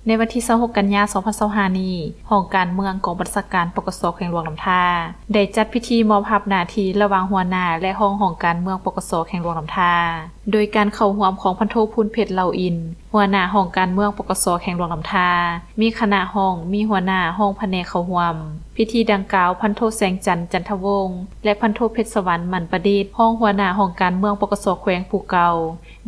ໃນວັນທີຊາວຫົກ ກັນຍາ ສອງພັນຊາວຫ້ານີ້, ຫ້ອງການເມືອງ ກອງບັນຊາການ ປກສ ແຂວງຫຼວງນ້ຳທາ ໄດ້ຈັດພິທີມອບຮັບໜ້າທີ່ລະຫວ່າງຫົວໜ້າ ແລະ ຮອງຫ້ອງການເມືອງ ປກສ ແຂວງຫຼວງນ້ຳທາ ໂດຍການເຂົ້າຮ່ວມຂອງພັນໂທ ພູນເພັດ ເຫຼົ່າອິນ ຫົວໜ້າຫ້ອງການເມືອງ ປກສ ແຂວງຫຼວງນ້ຳທາ, ມີຄະນະຮອງ, ມີຫົວໜ້າຫ້ອງພະແນກເຂົ້າຮ່ວມ. ພິທີດັ່ງກ່າວ ພັນໂທ ແສງຈັນ ຈັນທະວົງ ແລະ ພັນໂທ ເພັດສະຫວັນ ໝັ້ນປະດິດ ຮອງຫົວໜ້າຫ້ອງການເມືອງ ປກສ ແຂວງຜູ້ເກົ່າ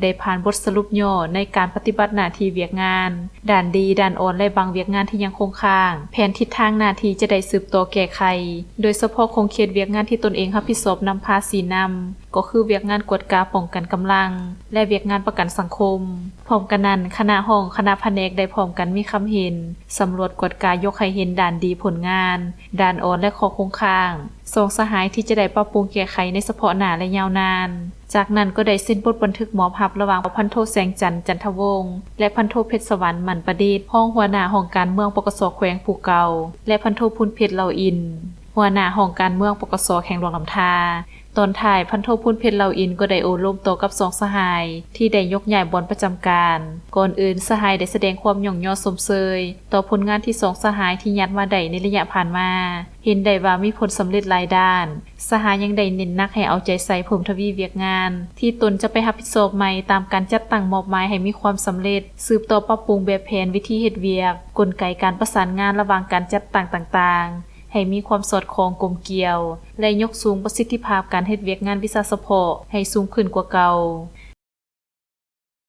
ໄດ້ຜ່ານບົດສະຫຼຸບຫຍໍ້ໃນການປະຕິບັດໜ້າທີ່ວຽກງານ ດ້ານດີ, ດ້ານອ່ອນ ແລະ ບາງວຽກງານທີ່ຍັງຄົງຄ້າງ, ແຜນທິດທາງໜ້າທີ່ຈະໄດ້ສືບຕໍ່ແກ້ໄຂ, ໂດຍສະເພາະຂົງເຂດວຽກງານທີ່ຕົນເອງຮັບຜິດຊອບນຳພາຊີ້ນຳ ກໍຄືວຽກງານກວດກາປ້ອງກັນກຳລັງ ແລະ ວຽກງານປະກັນສັງຄົມ. ພ້ອມກັນນັ້ນ, ຄະນະຮອງ, ຄະນະພະແນກໄດ້ພ້ອມກັນມີຄຳເຫັນ, ສຳຫຼວດກວດກາຍົກໃຫ້ເຫັນດ້ານດີຜົນງານ, ດ້ານອ່ອນ ແລະ ຂໍ້ຄົງຄ້າງ, ສອງສະຫາຍທີ່ຈະໄດ້ປັບປຸງແກ້ໄຂໃນສະເພາະໜ້າ ແລະ ຍາວນານ. ຈາກນັ້ນກໍໄດ້ເຊັນບົດບັນທຶກມອບຮັບລະຫວ່າງພັນໂທ ແສງຈັນ ຈັນທະວົງ ແລະ ພັນໂທ ເພັດສະຫວັນ ໝັ້ນປະດິດ ຮອງຫົວໜ້າຫ້ອງການເມືອງ ປກສ ແຂວງຜູ້ເກົ່າ ແລະ ພັນໂທ ພູນເພັດ ເຫຼົ່າອິນ ຫົວໜ້າຫ້ອງການເມືອງ ປກສ ແຂວງຫຼວງນ້ຳທາ. ຕອນທ້າຍ, ພັນໂທ ພູນເພັດ ເຫຼົ່າອິນ ກໍໄດ້ໂອ້ລົມຕໍ່ກັບສອງສະຫາຍທີ່ໄດ້ຍົກຍ້າຍບ່ອນປະຈຳການ. ກ່ອນອື່ນ, ສະຫາຍໄດ້ສະແດງຄວາມຍ້ອງຍໍຊົມເຊີຍຕໍ່ຜົນງານທີ່ສອງສະຫາຍທີ່ຍາດມາໄດ້ໃນໄລຍະຜ່ານມາ. ເຫັນໄດ້ວ່າມີຜົນສຳເລັດຫຼາຍດ້ານ. ສະຫາຍຍັງໄດ້ເນັ້ນໜັກໃຫ້ເອົາໃຈໃສ່ເພີ່ມທະວີວຽກງານທີ່ຕົນຈະໄປຮັບຜິດຊອບໃໝ່ຕາມການຈັດຕັ້ງມອບໝາຍໃຫ້ມີຄວາມສຳເລັດ, ສືບຕໍ່ປັບປຸງແບບແຜນວິທີເຮັດວຽກ, ກົນໄກການປະສານງານລະຫວ່າງການຈັດຕັ້ງຕ່າງໆ ໃຫ້ມີຄວາມສອດຄ່ອງກົມກຽວ ແລະ ຍົກສູງປະສິດທິພາບການເຮັດວຽກງານວິຊາສະເພາະໃຫ້ສູງຂຶ້ນກວ່າເກົ່າ.